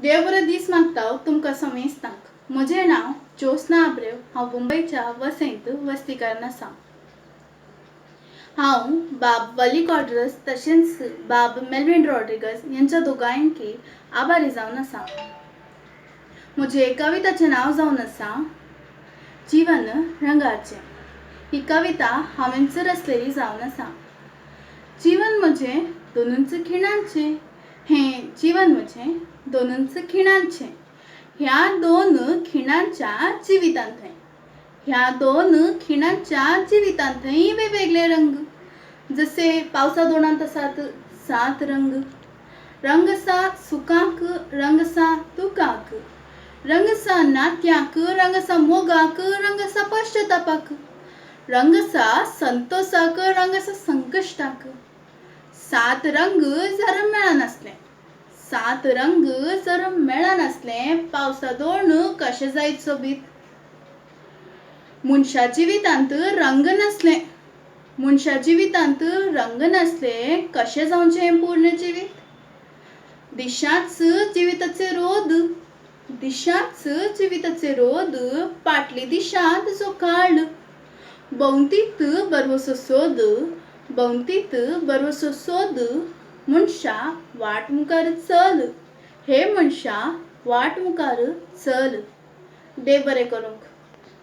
देव बरो दीस मागता तुमकां समेस्तांक. म्हजें नांव ज्योत्स्ना आब्रेव. हांव मुंबयच्या वसईंत वस्तीकरण आसा. हांव बाब वली कॉड्रस तशेंच बाब मेल्विन रॉड्रिगस यांच्या दोगांयकी आभारी जावन आसा. म्हजें कविताचें नांव जावन आसा जिवन रंगाचें. ही कविता हांवेंच रचलेली जावन आसा. जिवन म्हजें दोनूच खिणांचें, हें जिवन म्हजें दोनूच खिणांचें, ह्या दोन खिणांच्या जिवितांत, ह्या दोन खिणांच्या जिवितांतय वेगवेगळे रंग, जसे पावसा दोणांत आसात सात रंग. रंग आसा सुखाक, रंग आसा दुखाक, रंग आसा नात्याक, रंग आसा मोगाक, रंग आसा पश्चतापाक, रंग आसा संतोसाक, रंग आसा संकश्टाक. सात रंग जर मेळनासले, सात रंग जर मेळनासले, पावसा दोण कशें जायत सोबीत? मनशा जिवितांत रंग नासले, मनशा जिवितांत रंग नासले, कशें जावचें हें पूर्ण जिवीत? दिशाच जिविताचे रोद, दिशाच जिविताचे रोद, फाटली दिशा तुजो काळ, भोंवतीत बरवसो सोद, भोंवतीत बरवसो सोद, मनशा वाट मुखार चल, हे मनशा वाट मुखार चल. देव बरें करूंक.